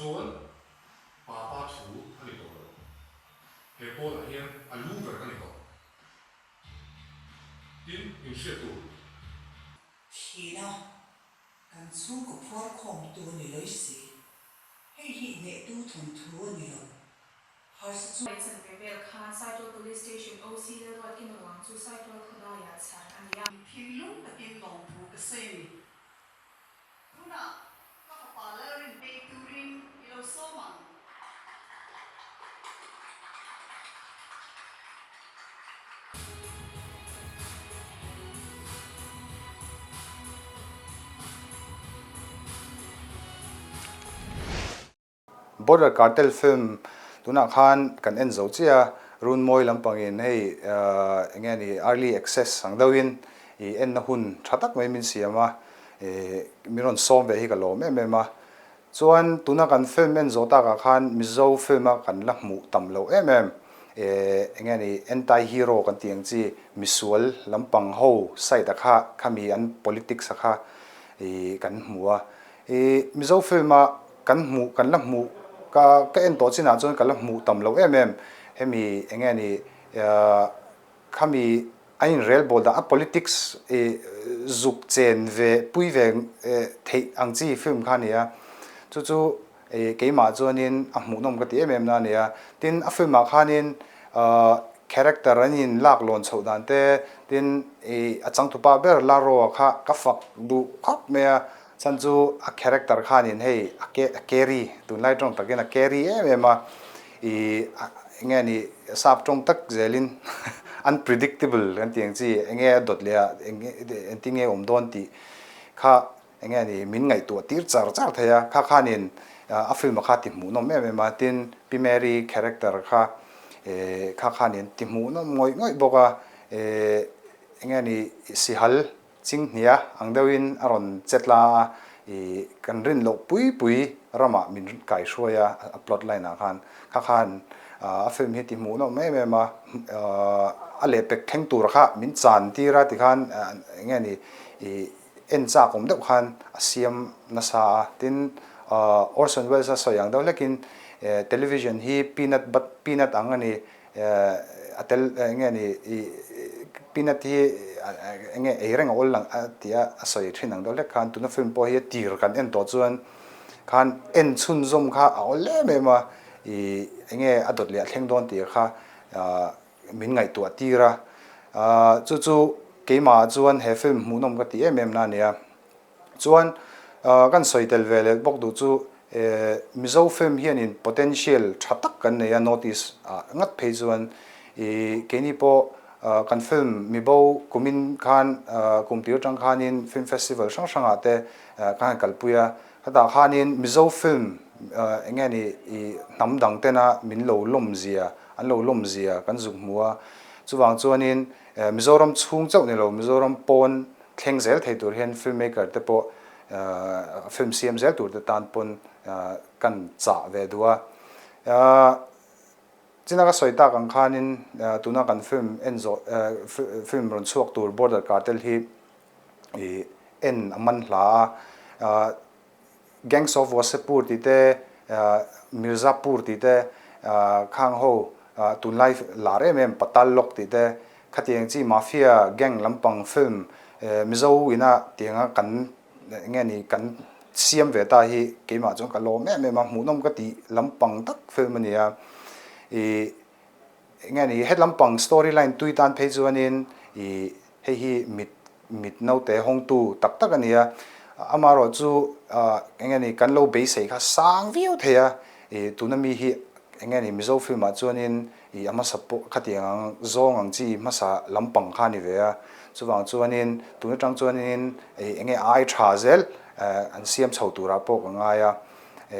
chuan Papa thu a ni tawh lo. He pawlah hian a lu ber ka ni tawh. Tin, inhriat tur. Thina, kan chhungkaw phuar khawmtu a ni lawi si. Hei hi hnehtu thawnthu a ni lo. Harsa chu. Mai chanve vel khan Saitual Police Station OC Lalruatkima ruang chu Saitual khawdaiah chhar a ni a. Thinlung takin lawmthu ka sawi a ni. Tunah ka fapa Lalrin pek turin i lo sawm ang. Border Cartel film tunah khan kan en zo chiah a, Runmawi lampangin hei eng nge ni early access ang deuhin i enna hun tha tak mai min siam a, min rawn sawm ve hi ka lawm em em a. Chuan tuna kan film en zawh takah khan Mizo film a kan la hmuh tam loh em em eng nge ni anti hero kan tih ang chi misual lampang ho side a kha khami an politics a kha i kan hmu a. I Mizo film a kan hmuh kan la hmuh ka ka en tawh chinah chuan ka la hmuh tam loh em em hemi eng nge ni khami a inrel bawl dah a politics i zuk chen ve pui ve theih ang chi film kha a ni a chu chu i keimah chuanin a hmuhnawm ka ti em em na a ni a tin a film ah khanin character an in lak lawn chhoh dan te tin i a changtupa ber Laroa kha ka fak duh khawp mai a. Chhan chu a character khanin hei a a carry tunlai tawng takin a carry em em a, ih enge ni sap tawng tak zelin unpredictable kan tih ang chi enge a dawt leh a enge engtin nge awm dawn tih kha enge ni min ngaihtuah tir char char thei a, kha khanin a film a kha ti hmuhnawm em em a, tin Pi Mary character kha kha khanin ti hmuhnawm ngawih ngawih bawk a, enge ni sihal Chinghnia ang deuhin a rawn che tla a, i kan rin loh pui pui ramah min kai hruai a, a plot line ah khan. Kha khan a film hi ti hmuh nawm em em a, a lehpek thleng tur kha min chan tir a tikhan eng nge ni i en chak awm deuh khan a siam nasa a. Tin, Orson Welles a sawi ang deuh hlekin television hi peanut but peanut ang a ni a tel eng nge ni i peanut hi eng nge ei reng a awl lang a tih a a sawi thin ang deuh hlek khan tuna film pawh hi a tir kan en tawh chuan khan en chhunzawm kha a awl em em a i eng nge a dawt leh a thleng dawn tih kha min ngaihtuah tir a chu chu keimah ah chuan he film hmuhnawm ka tih em em na a ni a. Chuan kan sawi tel ve leh bawk duh chu Mizo film hianin potential tha tak kan nei a North East ah ngat phei chuan i keini pawh kan film mibo kumin khan kum tir atang khanin film festival hrang hrang ah te kan han kalpui a, hetah khanin Mizo film eng nge ni i hnam dang tena min lo lawm zia an lo lawm zia kan zuk hmu a, chuvang chuanin Mizoram chhung chauh ni lo Mizoram pawn Thleng zel thei tur hian film maker te pawh film siam zel tur te tan pawn kan chah ve duh a. China ka sawi tak ang khanin tuna kan film en zawh film rawn chhuak tur Border Cartel hi en a man hla a. Gangs of Wasseypur tih te, Mirzapur tih te, khang ho tunlai lar em em Patal Lok tih te, khatiang chi mafia gang lampang film Mizo ina tianga kan nge ni kan siam ve ta hi keimah chuan ka lawm em em a, hmuhnawm ka tih lampang tak film a ni a. Ih nge ni het lampang story line tui tan phei chuanin ih Hei hi mit mit naute hawngtu tak tak a ni a, amaherawh chu eng nge ni kan lo beisei kha sang viau thei a, ih tuna mi hi eng nge ni Mizo film ah chuanin ih a hmasa pawh khatiang ang zawng ang chi hmasa lampang kha a ni ve a, chuvang chuanin tun atang chuanin ih eng nge ai tha zel an siam chho turah pawh ka ngai a,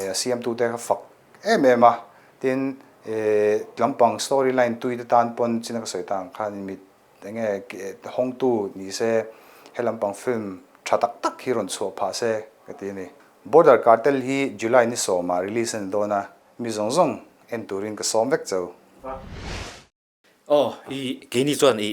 a siamtute kha fak em em a, tin ih lampang story line tui te tan pawn china ka sawi ta ang khan mit Enge hawngtu ni se he lampang film tha tak tak hi rawn chhuah phah se ka ti a ni. Border Cartel hi July ni sawmah release a ni dawn a, mi zawng zawng en turin ka sawm vek chau. Aw i keini chuan i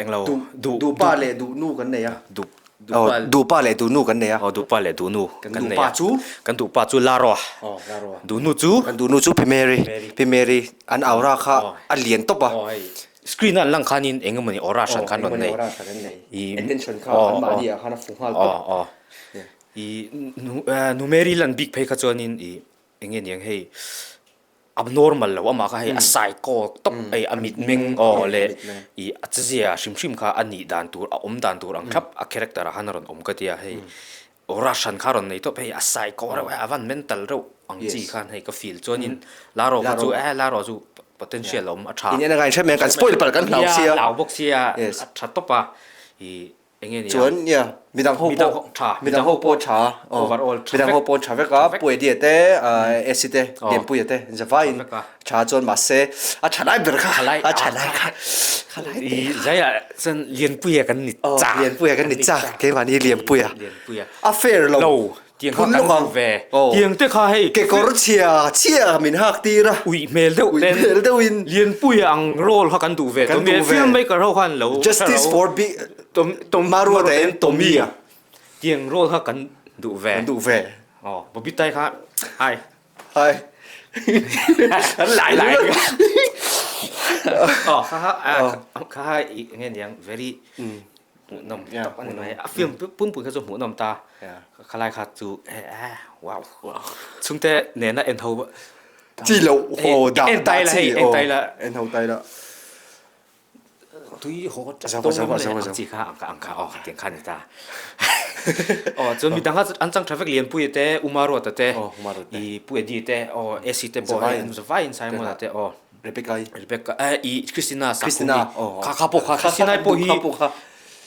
englo duh Duh pa leh duh nu kan nei a. Duh Duhpa duhpa leh duhnu kan nei a. Aw duhpa leh duhnu kan nei a. Kan duhpa chu? Kan duhpa chu Laro. Aw Laro. Duhnu chu? Kan duhnu chu Pi Mary. Pi Mary an aura kha a lian tawp a. Aw hei screen a an lang khanin eng emawni aura hran khan rawn nei. Aw eng emawni aura hran an nei. Attention kha an mahni ah khan a fu nghal tawp. Aw aw. I nu Mary lan bik phei kha chuanin i eng nge niang hei abnormal lo amah kha hei a psycho tawp hei a mitmeng aw leh ih a chezia hrim hrim kha a nih dan tur a awm dan tur ang thlap a character ah khan a rawn awm ka tia hei aura hran kha a rawn nei tawp hei a psycho reuh a van mental reuh ang chi khan hei ka feel chuanin Laro kha chu eh Laro chu potential a awm a tha In en a ngaihhrem em kan spoil palh kan hlau sia hlau bawk sia a tha tawp a ih Enge nia? Chuan nia, midang ho pawh tha, midang ho pawh tha, overall tha midang ho pawh tha vek a, Puadia te, Esi te, Lianpuia te, zavaiin tha chuan mahse a tha lai ber kha, a tha lai kha, kha lai te kha. Zaiah chuan Lianpuia kan ni chak. Lianpuia kan ni chak, keimahni Lianpuia. Lianpuia. A fair lo. Lo, tiang kha kan duh ve. Tiang te kha hei. Kekawr chhia chhia min hak tir a. Uih hmel deuh ten. Uih hmel deuhin. Lianpuia ang role kha kan duh ve. Kan duh ve. Film maker ho khan lo. Justice for Big Maruata and Tommy a. Tiang role kha kan duh ve. Kan duh ve. Aw, Bobby Tai kha hai. Hai. An lai lai. Aw, kha kha kha kha nge niang very hmuhnawm tak a ni mai. A film pumpui kha chu hmuhnawm ta. Khalai kha chu wow. Chhungte nena en ho chi lo ho da en tai la hei en tai la en ho tai la tui ho ang chi kha ang kha ang kha aw tiang kha ni ta. Aw chuan midang kha an chang tha vek Lianpuia te Umaruata te i Pu Eddie te aw Esi te pawh hei an zavaiin Simon-a te aw Rebecca i Rebecca eh i Christina Christina kha kha pawh kha Christina pawh hi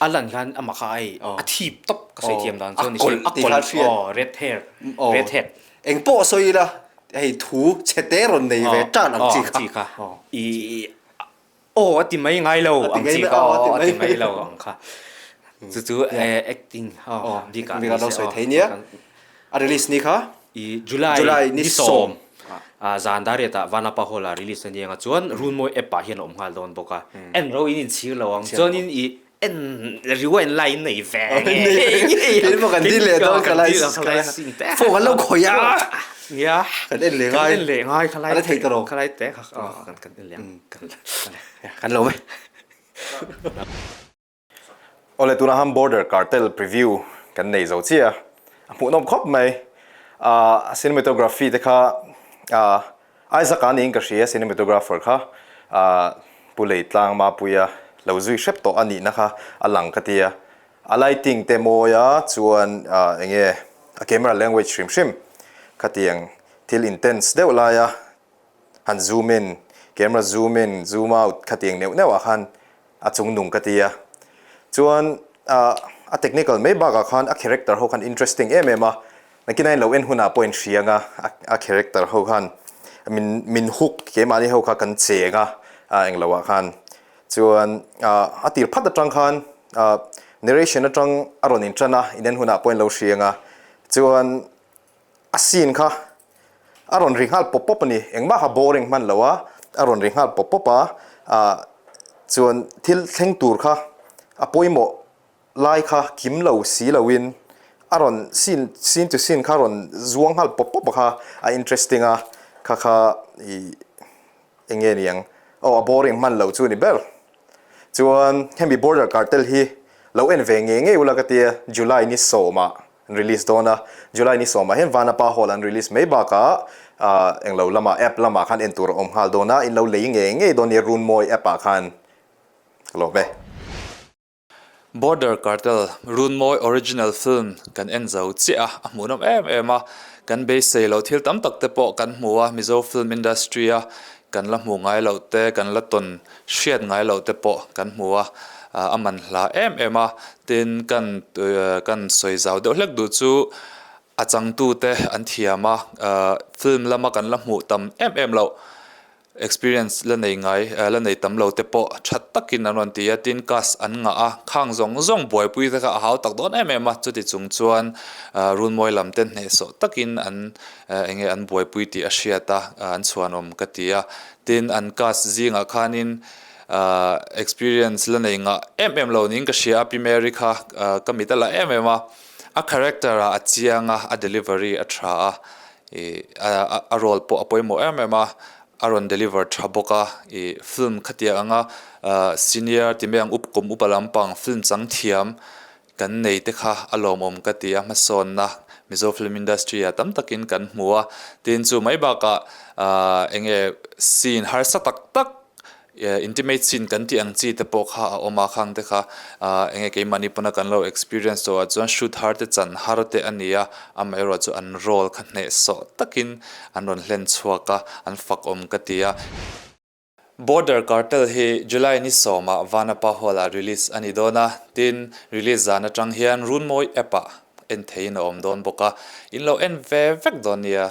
a lan khan amah kha ai a thip tawp ka sawi thiam dan chuan a kawlh aw red hair red head eng pawh sawi ila hei thu chhe te rawn nei ve tan ang chi kha i aw a ti mai ngai lo ang chi kha aw a ti mai lo ang kha chu chu acting aw bikah bikah lo sawi thei nia a release ni kha i July July ni 10 zan dariat ah Vanapa Hall ah release a ni anga chuan Runmawi app ah hian a awm nghal dawn bawk a en ro in inchhir lo ang chuan in i en rewind lai in nei ve nge in maw kan dil leh dawn ka lai phone kan lo khawih a nia kan en leh ngai kan en leh ngai khalai a thei ta ro khalai te kha kan kan en leh ang kan lo mai. Awle tunah han Border Cartel preview kan nei zo chiah a, a hmuhnawm khawp mai. Ahh cinematography te kha ahh Isaac a niin ka hria cinematographer kha ahh Pu Leitlang Mapuia lo zui hrep tawh a nihna kha a lang ka ti a. A lighting te mawi a chuan ahh eng nge a camera language hrim hrim khatiang thil intense deuh laia han zoom in, camera zoom in, zoom out khatiang neuh neuh ah khan a chung nung ka ti a. Chuan ah a technical mai bakah khan a character ho khan interesting em em a, nakin a inlo en hunah pawh inhriang a, a character ho khan min min hook keimahni ho kha kan cheng a, ah englo ah khan. Chuan ah a tir phat atang khan ah narration atang a rawn intan a, in en hunah pawh inlo hriang a. Chuan A scene kha a rawn ri nghal pawp pawp a ni. Engmah kha boring hman lo a, a rawn ri nghal pawp pawp a. Ah chuan thil thleng tur kha a pawimawh lai kha kim lo si lo in a rawn scene scene to scene kha a rawn zuang nghal pawp pawp a kha a interesting a kha kha ih eng nge ni ang aw a boring hman lo chu a ni ber. Chuan hemi border cartel hi lo en ve ngei ngei ula ka tia July ni sawmah An release dawn a, July ni sawmah hian Vanapa Hall an release mai bakah ah englo lamah app lamah khan en tur a awm nghal dawn a, in lo lei ngei ngei dawn nia Runmawi app ah khan ka lawm e. Border Cartel, Runmawi original film kan en zo chiah a, a hmuhnawm em em a, kan beisei loh thil tam tak te pawh kan hmu a, Mizo film industry a kan la hmuh ngai loh te, kan la tawn hriat ngai loh te pawh kan hmu a, a man hla em em a, tin kan kan sawi zau deuh hlek duh chu a changtute an thiam a, film lama kan la hmuh tam em em loh experience la nei ngai la nei tam lo te pawh tha takin an rawn ti a, tin cast an ngah a, khang zawng zawng buaipui te kha a hau tak dawn em em a, chuti chung chuan runmawi lam te hnehsawh takin an eng nge an buaipui tih a hriat a, an chhuanawm ka ti a, tin an cast zingah khanin. Experience la nei ngah em em lo niin ka hria a, Pi Mary kha ka mit a la em em a, a character ah a chiang a, a delivery a tha a, ih a role pawh a pawimawh em em a, a rawn deliver tha bawk a, ih film khatiang anga senior ti mai ang up kum upa lampang film chang thiam kan nei te kha a lawmawm ka ti a, hmasawnna Mizo film industry ah tam takin kan hmu a, tin chu mai bakah ah eng nge scene harsa tak tak intimate scene kan tih ang chi te pawh kha a awm a, khang te kha ah eng nge keimahni pawna kan lo experience tawh ah chuan shoot har te chan har te a ni a, amaherawh chu an role kha hnehsawh takin an rawn hlen chhuak a, an fakawm ka ti a. Border Cartel hi July ni sawmah Vanapa Hall-ah release a ni dawn a, tin, release zan atang hian Runmawi app-ah en theihin a awm dawn bawk a, in lo en ve vek dawn nia.